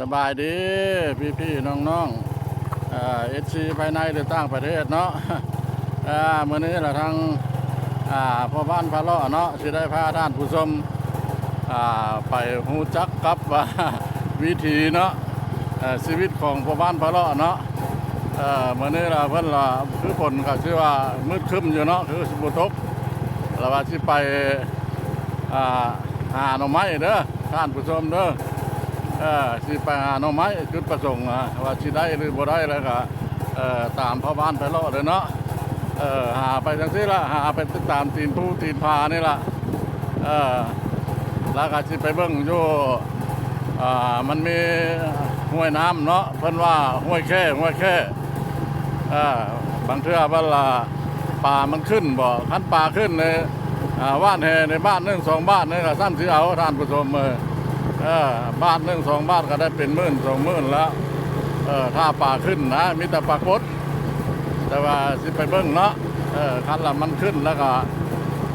ສະບາຍດີພີ່ໆນ້ອງໆ ເອີ ເອັຟຊີພາຍໃນ ຫຼື ຕ່າງປະເທດເນາະ. ເອີ ມື້ນີ້ລະທາງ ອ່າ ພໍ່ບ້ານພາເລາະເນາະ ຊິໄດ້ພາທ່ານຜູ້ຊົມ ອ່າ ໄປຮູ້ຈັກກັບ ວິຖີເນາະ ເອີ ຊີວິດຂອງພໍ່ບ້ານພາເລາະເນາະ. ເອີ ມື້ນີ້ລະເພິ່ນລະ ຄືຝົນກະຊິວ່າມືດຄຶ້ມຢູ່ເນາະ ຄືຊິບໍ່ຕົກ ລະວ່າຊິໄປ ອ່າ ຫາໜໍ່ໄມ້ເດີທ່ານຜູ້ຊົມເດີ. ເອີ ຊິໄປຫາໜໍ່ໄມ້ ຈຸດປະສົງ ອ່າ ວ່າຊິໄດ້ຫຼືບໍ່ໄດ້ ແລ້ວກະ ເອີ ຕາມພໍ່ບ້ານໄປເລາະເດີເນາະ. ເອີ ຫາໄປຈັ່ງຊີ້ລະ ຫາໄປຕາມຕີນພູຕີນຜານີ້ລະ. ເອີ ແລ້ວກະຊິໄປເບິ່ງຢູ່ ອ່າ ມັນມີຫ້ວຍນ້ຳເນາະ ເພິ່ນວ່າຫ້ວຍແຄ ຫ້ວຍແຄ. ເອີ ບາງເທື່ອເພິ່ນລະ ປາມັນຂຶ້ນບໍ ຄັນປາຂຶ້ນນີ້ ອ່າ ຫວ່ານແຫໃນບາດໜຶ່ງສອງບາດນີ້ກະຊ້ຳຊິເອົາທ່ານຜູ້ຊົມເອີຍ. ເອີ ບາດໜຶ່ງສອງບາດກະໄດ້ເປັນໝື່ນສອງໝື່ນແລ້ວ. ເອີ ຖ້າປາຂຶ້ນນະ ມີແຕ່ປາກົດ ແຕ່ວ່າຊິໄປເບິ່ງເນາະ. ເອີ ຄັນລະມັນຂຶ້ນແລ້ວກະ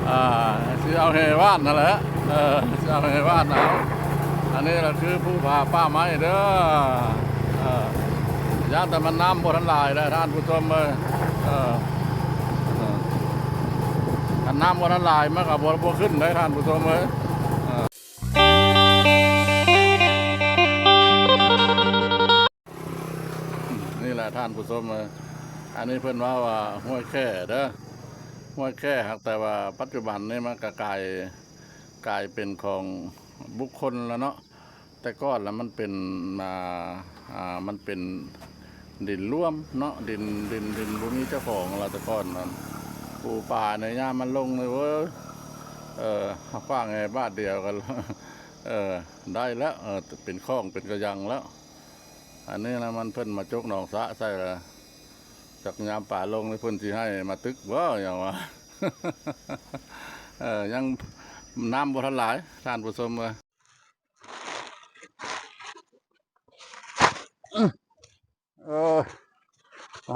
ອ່າ ຊິເອົາແຫຫວ່ານຫັ້ນແຫຼະ ເອີ ຊິເອົາແຫຫວ່ານເອົາ. ອັນນີ້ລະຄືພູຜາປ່າໄມ້ເດີ. ເອີ ຢ້ານແຕ່ມັນນ້ຳບໍ່ທັນຫຼາຍແຫຼະທ່ານຜູ້ຊົມເອີຍ. ເອີ ເອີ ຄັນນ້ຳບໍ່ທັນຫຼາຍມັນກະບໍ່ ບໍ່ຂຶ້ນເດ້ທ່ານຜູ້ຊົມເອີຍ. ເອີ ນີ້ແຫຼະທ່ານຜູ້ຊົມເອີຍ ອັນນີ້ເພິ່ນເວົ້າວ່າຫ້ວຍແຄເດີ ຫ້ວຍແຄ. ຫາກແຕ່ວ່າປັດຈຸບັນນີ້ມັນກະກາຍ ກາຍເປັນຂອງບຸກຄົນລະເນາະ. ແຕ່ກ່ອນລະມັນເປັນ ອ່າ ອ່າ ມັນເປັນດິນລວມເນາະ ດິນ ດິນ ດິນບໍ່ມີເຈົ້າຂອງລະ. ແຕ່ກ່ອນນັ້ນປູປາໃນຍາມມັນລົງນີ້ເວີຍ ເອີ ຂວ້າງແຫບາດດຽວກະ ເອີ ໄດ້ແລ້ວ ເອີ ເປັນຂອງເປັນກະຍັງແລ້ວ. ອັນນີ້ນະມັນເພິ່ນມາຈົກໜອງສະໃສ່ລະ ຈັກຍາມປາລົງນີ້ເພິ່ນຊິໃຫ້ມາຕຶກບໍ່ຫຍັງວະ. ເອີ ຍັງນ້ຳບໍ່ທັນຫຼາຍທ່ານຜູ້ຊົມເອີຍ. ເອີ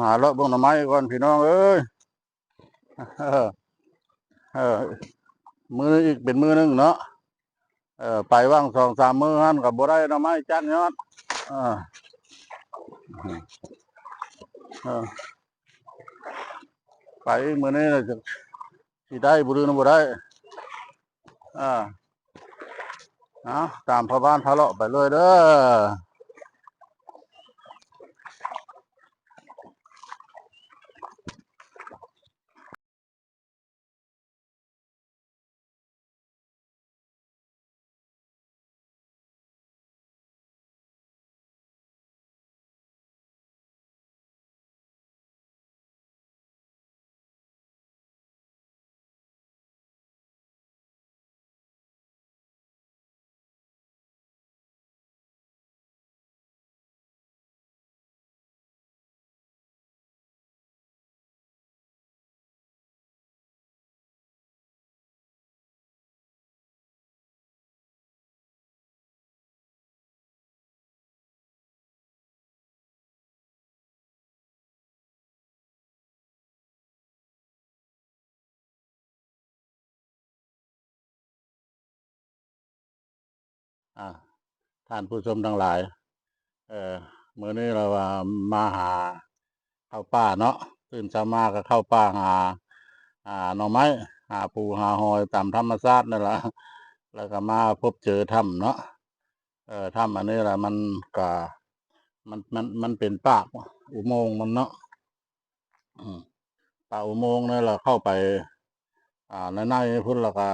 ຫາເລາະເບິ່ງໜໍ່ໄມ້ກ່ອນພີ່ນ້ອງເອີຍ. ເອີ ເອີ ມື້ນີ້ອີກເປັນມື້ໜຶ່ງເນາະ. ເອີ ໄປຫວ່າງສອງສາມມື້ຫັ້ນກະບໍ່ໄດ້ໜໍ່ໄມ້ຈັກຍອດ. ເອີ ເອີ ໄປອີກມື້ນີ້ລະ ຊິໄດ້ບໍ່ ຫຼື ບໍ່ໄດ້. ອ່າ ເອົາ ຕາມພໍ່ບ້ານພາເລາະໄປເລີຍເດີ. ອ່າ ທ່ານຜູ້ຊົມທັງຫຼາຍ ເອີ ມື້ນີ້ລະວ່າມາຫາເຂົ້າປ່າເນາະ. ຕື່ນເຊົ້າມາກະເຂົ້າປ່າຫາ ອ່າ ໜໍ່ໄມ້ ຫາປູຫາຫອຍຕາມທຳມະຊາດນັ້ນລະ ແລ້ວກະມາພົບເຈີຖ້ຳເນາະ. ເອີ ຖ້ຳອັນນີ້ລະມັນກະ ມັນ ມັນ ມັນເປັນປາກອຸໂມງມັນເນາະ. ອືມ ປາກອຸໂມງນັ້ນລະເຂົ້າໄປ ອ່າ ໃນໃນພຸ້ນລະກະ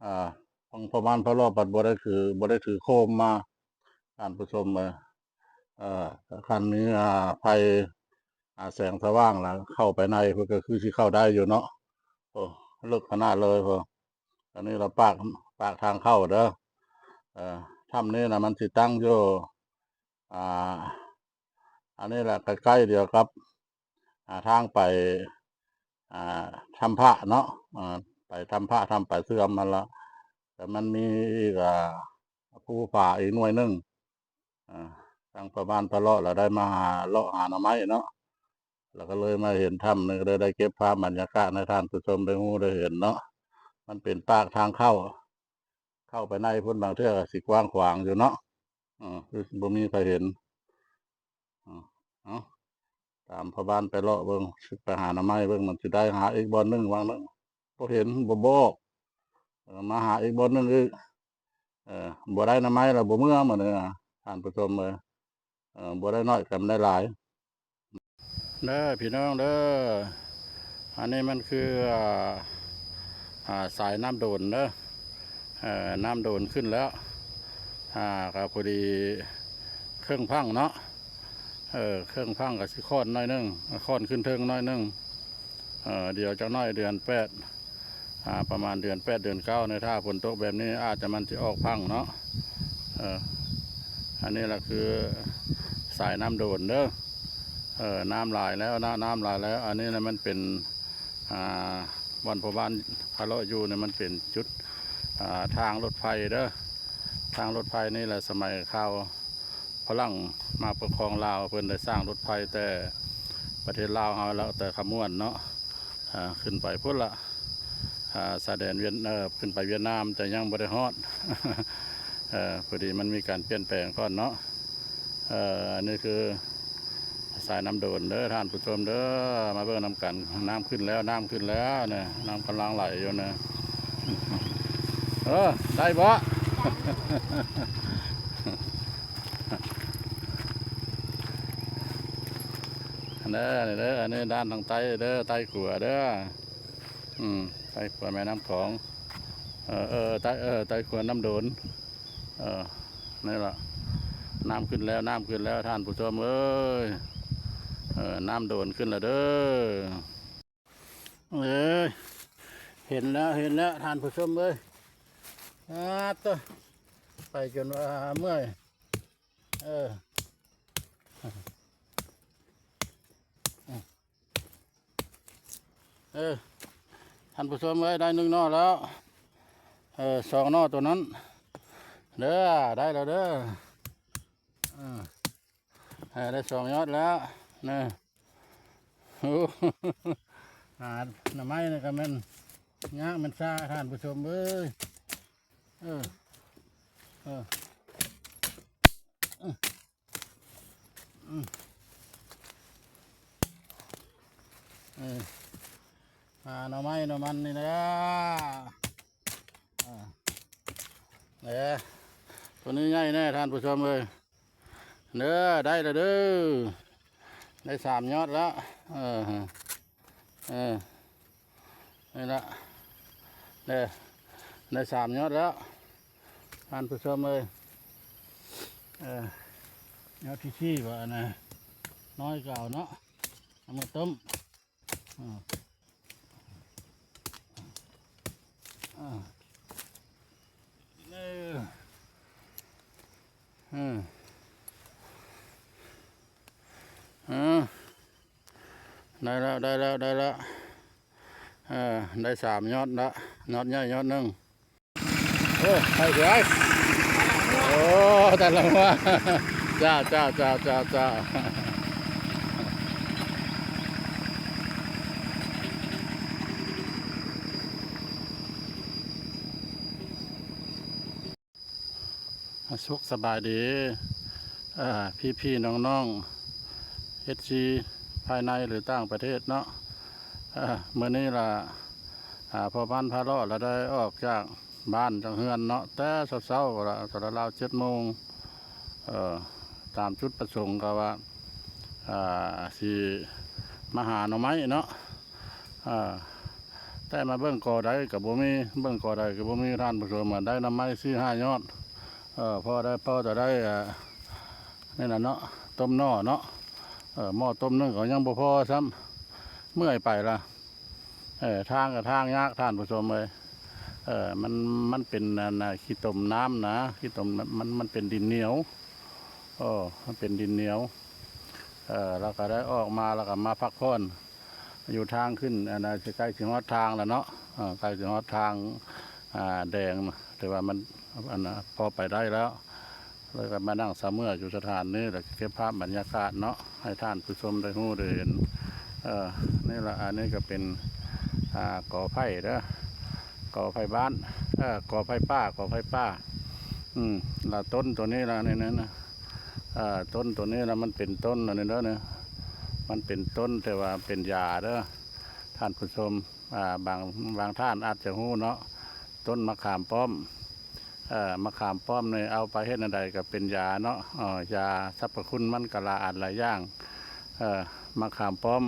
ອ່າ ຂອງພໍ່ບ້ານພາເລາະບັດບໍ່ໄດ້ຖື ບໍ່ໄດ້ຖືໂຄມມາ ທ່ານຜູ້ຊົມເອີຍ. ເອີ ຄັນມີ ອ່າ ໄຟ ອ່າ ແສງສະຫວ່າງລະເຂົ້າໄປໃນພຸ້ນກະຄືຊິເຂົ້າໄດ້ຢູ່ເນາະ. ໂອ້ ເລິກຂະໜາດເລີຍພຸ້ນ. ອັນນີ້ລະປາກ ປາກທາງເຂົ້າເດີ. ເອີ ຖ້ຳນີ້ນະມັນຊິຕັ້ງຢູ່ ອ່າ ອັນນີ້ລະໃກ້ໆດຽວກັບ ອ່າ ທາງໄປ ອ່າ ຖ້ຳພະເນາະ ອ່າ ໄປຖ້ຳພະ ຖ້ຳປາເຊື່ອມຫັ້ນລະ. ແຕ່ມັນມີອີກ ອ່າ ພູຜາອີກໜ່ວຍໜຶ່ງ ອ່າ ທາງພໍ່ບ້ານພາເລາະລະໄດ້ມາຫາ ເລາະຫາໜໍ່ໄມ້ເນາະ ລະກະເລີຍມາເຫັນຖ້ຳນີ້ ກະເລີຍໄດ້ເກັບພາບບັນຍາກາດໃຫ້ທ່ານຜູ້ຊົມໄດ້ຮູ້ໄດ້ເຫັນເນາະ. ມັນເປັນປາກທາງເຂົ້າ ເຂົ້າໄປໃນພຸ້ນ ບາງເທື່ອກະຊິກວ້າງຂວາງຢູ່ເນາະ. ເອີ ຄືຊິບໍ່ມີໃຜເຫັນ. ເອີ ເອົາ ຕາມພໍ່ບ້ານໄປເລາະເບິ່ງ ຊິໄປຫາໜໍ່ໄມ້ເບິ່ງ ມັນຊິໄດ້ຫາອີກບ່ອນໜຶ່ງ ຫວ່າງໜຶ່ງ ບໍ່ເຫັນ ບໍ່ບອກ. ເອີ ມາຫາອີກບ່ອນໜຶ່ງອີກ. ເອີ ບໍ່ໄດ້ໜໍ່ໄມ້ລະບໍ່ເມືອມື້ນີ້ນະ ທ່ານຜູ້ຊົມເອີຍ. ເອີ ບໍ່ໄດ້ໜ້ອຍກໍໄດ້ຫຼາຍ. ເດີພີ່ນ້ອງເດີ ອັນນີ້ມັນຄື ອ່າ ອ່າ ສາຍນ້ຳໂດນເດີ. ເອີ ນ້ຳໂດນຂຶ້ນແລ້ວ ອ່າ ກໍພໍດີເຄິ່ງພັງເນາະ. ເອີ ເຄິ່ງພັງກໍຊິຄ້ອນໜ້ອຍໜຶ່ງ ຄ້ອນຂຶ້ນເທິງໜ້ອຍໜຶ່ງ. ເອີ ດຽວຈັກໜ້ອຍເດືອນແປດ ອ່າ ປະມານເດືອນແປດເດືອນເກົ້ານີ້ ຖ້າຝົນຕົກແບບນີ້ອາດຈະມັນຊິອອກພັງເນາະ. ເອີ ອັນນີ້ລະຄືສາຍນ້ຳໂດນເດີ. ເອີ ນ້ຳຫຼາຍແລ້ວນະ ນ້ຳຫຼາຍແລ້ວ. ອັນນີ້ນະມັນເປັນ ອ່າ ບ່ອນພໍ່ບ້ານພາເລາະຢູ່ນີ້ ມັນເປັນຈຸດ ອ່າ ທາງລົດໄຟເດີ. ທາງລົດໄຟນີ້ລະ ສະໄໝຄາວຝຣັ່ງມາປົກຄອງລາວ ເພິ່ນໄດ້ສ້າງລົດໄຟແຕ່ປະເທດລາວເຮົາ ແລ້ວແຕ່ຄຳມ່ວນເນາະ ອ່າ ຂຶ້ນໄປພຸ້ນລະ ອ່າ ຊາຍແດນຫວຽດ ເອີ ຂຶ້ນໄປຫວຽດນາມ ແຕ່ຍັງບໍ່ໄດ້ຮອດ. ເອີ ພໍດີມັນມີການປ່ຽນແປງກ່ອນເນາະ. ເອີ ອັນນີ້ຄືສາຍນ້ຳໂດນເດີທ່ານຜູ້ຊົມເດີ ມາເບິ່ງນຳກັນ. ນ້ຳຂຶ້ນແລ້ວ ນ້ຳຂຶ້ນແລ້ວນະ ນ້ຳກຳລັງໄຫຼຢູ່ນະ. ເອີ ໄດ້ບໍ່? ເດີ ນີ້ເດີ ອັນນີ້ດ້ານທາງໃຕ້ເດີ ໃຕ້ຂົວເດີ. ອືມ ໃຕ້ຂົວແມ່ນ້ຳຂອງ. ເອີ ເອີ ໃຕ້ ເອີ ໃຕ້ຂົວນ້ຳໂດນ. ເອີ ນີ້ລະ ນ້ຳຂຶ້ນແລ້ວ ນ້ຳຂຶ້ນແລ້ວທ່ານຜູ້ຊົມເອີຍ. ເອີ ນ້ຳໂດນຂຶ້ນແລ້ວເດີ. ເອີຍ ເຫັນແລ້ວ ເຫັນແລ້ວທ່ານຜູ້ຊົມເອີຍ. ອາ ໂຕ ໄປຈົນວ່າເມື່ອຍ. ເອີ ເອີ ທ່ານຜູ້ຊົມເອີຍ ໄດ້ໜຶ່ງໜໍ່ແລ້ວ. ເອີ ສອງໜໍ່ໂຕນັ້ນເດີ ໄດ້ແລ້ວເດີ. ເອີ ເອີ ໄດ້ສອງຍອດແລ້ວນະ. ໂອ້ ຫາໜໍ່ໄມ້ນີ້ກໍແມ່ນຍາກແມ່ນຊາທ່ານຜູ້ຊົມເອີຍ. ເອີ ເອີ ອືມ ເອີ ຫາໜໍ່ໄມ້ໜໍ່ມັນນີ້ແຫຼະ. ເອີ ໂຕນີ້ໃຫຍ່ແນ່ທ່ານຜູ້ຊົມເອີຍ. ເດີ ໄດ້ແລ້ວເດີ ໄດ້ສາມຍອດແລ້ວ. ເອີ ເອີ ນີ້ລະ ເດີ ໄດ້ສາມຍອດແລ້ວທ່ານຜູ້ຊົມເອີຍ. ເອີ ຍອດທີສີ່ບໍ່ ອັນນະ ນ້ອຍກໍເອົາເນາະ ເອົາມາຕົ້ມ. ອືມ ອືມ ເອີ ອືມ ເອີ ໄດ້ແລ້ວ ໄດ້ແລ້ວ ໄດ້ແລ້ວ. ເອີ ໄດ້ສາມຍອດລະ ຍອດໃຫຍ່ຍອດໜຶ່ງ. ໂອ້ ໄປສວຍ ໂອ້ ແຕ່ລະຫົວ ເຈົ້າ ເຈົ້າ ເຈົ້າ ເຈົ້າ ເຈົ້າ. ສຸກສະບາຍດີ ເອີ ພີ່ໆ ນ້ອງໆ ເອັຟຊີ ພາຍໃນ ຫຼື ຕ່າງປະເທດເນາະ. ເອີ ມື້ນີ້ລະ ອາ ພໍ່ບ້ານພາເລາະລະໄດ້ອອກຈາກບ້ານຈາກເຮືອນເນາະ ແຕ່ເຊົ້າໆລະ ລາວໆ ເຈັດໂມງ ເອີ ຕາມຈຸດປະສົງກໍວ່າ ອາ ຊິມາຫາໜໍ່ໄມ້ເນາະ. ອາ ແຕ່ມາເບິ່ງກໍໃດກໍບໍ່ມີ ເບິ່ງກໍໃດກໍບໍ່ມີ ທ່ານຜູ້ຊົມ ໄດ້ໜໍ່ໄມ້ສີ່ຫ້າຍອດ. ເອີ ພໍໄດ້ ພໍຈະໄດ້ ອາ ນີ້ລະເນາະ ຕົ້ມໜໍ່ເນາະ. ເອີ ໝໍ້ຕົ້ມໜຶ່ງກໍຍັງບໍ່ພໍຊ້ຳ ເມື່ອຍໄປລະ. ເອີ ທາງກໍທາງຍາກທ່ານຜູ້ຊົມເອີຍ. ເອີ ມັນ ມັນເປັນອັນ ອາ ຂີ້ຕົມນ້ຳນະ ຂີ້ຕົມ ມັນ ມັນເປັນດິນໜຽວ. ເອີ ມັນເປັນດິນໜຽວ. ເອີ ລະກະໄດ້ອອກມາ ລະກະມາພັກຜ່ອນຢູ່ທາງຂຶ້ນ ອັນນັ້ນ ໃກ້ຊິຮອດທາງລະເນາະ. ເອີ ໃກ້ຊິຮອດທາງ ອາ ແດງ ຖືວ່າມັນ ອັນ ພໍໄປໄດ້ແລ້ວ. ລະກະມານັ່ງສະເໝືອຢູ່ສະຖານນີ້ ລະເກັບພາບບັນຍາກາດເນາະ ໃຫ້ທ່ານຜູ້ຊົມໄດ້ຮູ້ໄດ້ເຫັນ. ເອີ ນີ້ລະ ອັນນີ້ກະເປັນ ອາ ກໍໄຜ່ເດີ ກໍໄຜ່ບ້ານ ເອີ ກໍໄຜ່ປ່າ ກໍໄຜ່ປ່າ. ອືມ ລະຕົ້ນໂຕນີ້ລະ ນີ້ນະ ເອີ ຕົ້ນໂຕນີ້ລະ ມັນເປັນຕົ້ນອັນນີ້ເດີ ນີ້ ມັນເປັນຕົ້ນ ແຕ່ວ່າເປັນຢາເດີທ່ານຜູ້ຊົມ. ອ່າ ບາງ ບາງທ່ານອາດຈະຮູ້ເນາະ ຕົ້ນມະຂາມປ້ອມ ເອີ ມະຂາມປ້ອມນີ້ເອົາໄປເຮັດແນວໃດກໍເປັນຢາເນາະ ເອີ ຢາ ສັບພະຄຸນມັນກໍຫຼາຍອັນຫຼາຍຢ່າງ ເອີ ມະຂາມປ້ອມ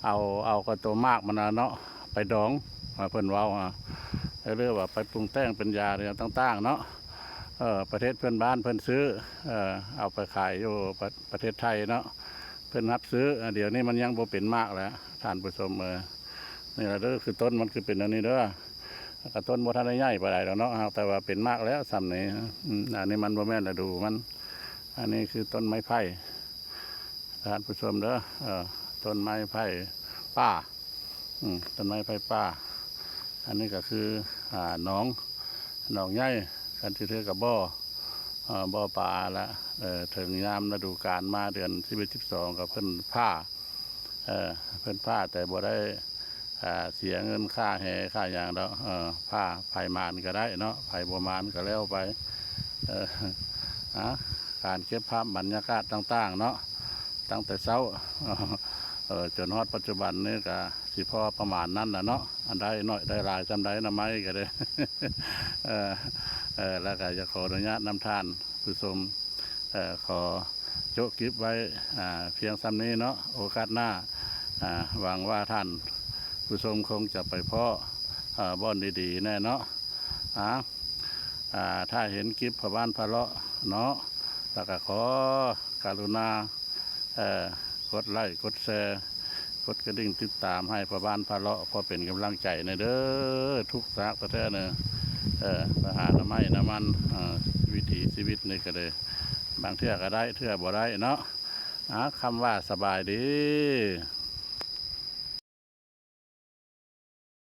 ເອົາ ເອົາກໍໂຕໝາກມັນນະເນາະ ໄປດອງ ເພິ່ນເວົ້າ ເອີ ຫຼືວ່າໄປປຸງແຕ່ງເປັນຢາຫຍັງຕ່າງໆເນາະ ເອີ ປະເທດເພື່ອນບ້ານເພິ່ນຊື້ ເອີ ເອົາໄປຂາຍຢູ່ປະ ປະເທດໄທເນາະ ເພິ່ນຮັບຊື້ ດຽວນີ້ມັນຍັງບໍ່ເປັນໝາກແລ້ວທ່ານຜູ້ຊົມເອີຍ. ນີ້ລະເດີ ຄືຕົ້ນມັນຄືເປັນອັນນີ້ເດີ ກະຕົ້ນບໍ່ທັນໄດ້ໃຫຍ່ປານໃດດອກເນາະ ຫາກແຕ່ວ່າເປັນໝາກແລ້ວຊ່ຳນີ້. ອືມ ອັນນີ້ມັນບໍ່ແມ່ນລະດູມັນ ອັນນີ້ຄືຕົ້ນໄມ້ໄຜ່ ທ່ານຜູ້ຊົມເດີ ເອີ ຕົ້ນໄມ້ໄຜ່ປ່າ ອືມ ຕົ້ນໄມ້ໄຜ່ປ່າ. ອັນນີ້ກໍຄື ອ່າ ໜອງ ໜອງໃຫຍ່ ຄັນຊິຖືກະບໍ່ ເອີ ບໍ່ປາລະ ເອີ ເຖິງຍາມລະດູການມາເດືອນສິບເອັດ ສິບສອງ ກໍເພິ່ນຜ່າ ເອີ ເພິ່ນຜ່າ ແຕ່ບໍ່ໄດ້ ອ່າ ເສຍເງິນຄ່າແຮ່ຄ່າຫຍັງດອກ ເອີ ຜ່າ ໃຜໝານກໍໄດ້ເນາະ ໃຜບໍ່ໝານກໍແລ້ວໄປ. ເອີ ອາ ການເກັບພາບບັນຍາກາດຕ່າງໆເນາະ ຕັ້ງແຕ່ເຊົ້າ ເອີ ຈົນຮອດປັດຈຸບັນນີ້ກໍຊິພໍປະມານນັ້ນລະເນາະ ອັນໃດໜ້ອຍໄດ້ຫຼາຍຊ່ຳໃດ ໜໍ່ໄມ້ກໍໄດ້ ເອີ ເອີ ແລ້ວກໍຢາກຂໍອະນຸຍາດນຳທ່ານຜູ້ຊົມ ເອີ ຂໍໂຈະກິບໄວ້ ອ່າ ພຽງຊ່ຳນີ້ເນາະ ໂອກາດໜ້າ ອ່າ ຫວັງວ່າທ່ານຜູ້ຊົມຄົງຈະໄປພໍ້ ເອີ ບ່ອນດີໆແນ່ເນາະ. ອາ ອາ ຖ້າເຫັນກິບພໍ່ບ້ານພາເລາະເນາະ ແລ້ວກໍຂໍກະລຸນາ ເອີ ກົດໄລ້ ກົດແຊ ກົດກະດິ່ງຕິດຕາມໃຫ້ພໍ່ບ້ານພາເລາະ ພໍເປັນກຳລັງໃຈແນ່ເດີ ທຸກຍາກແທ້ໆເນີ ເອີ ໄປຫາໜໍ່ໄມ້ໜໍ່ມັນ ເອີ ວິຖີຊີວິດນີ້ກໍເລີຍ ບາງເທື່ອກໍໄດ້ ເທື່ອບໍ່ໄດ້ເນາະ. ອາ ຄຳວ່າສະບາຍດີ.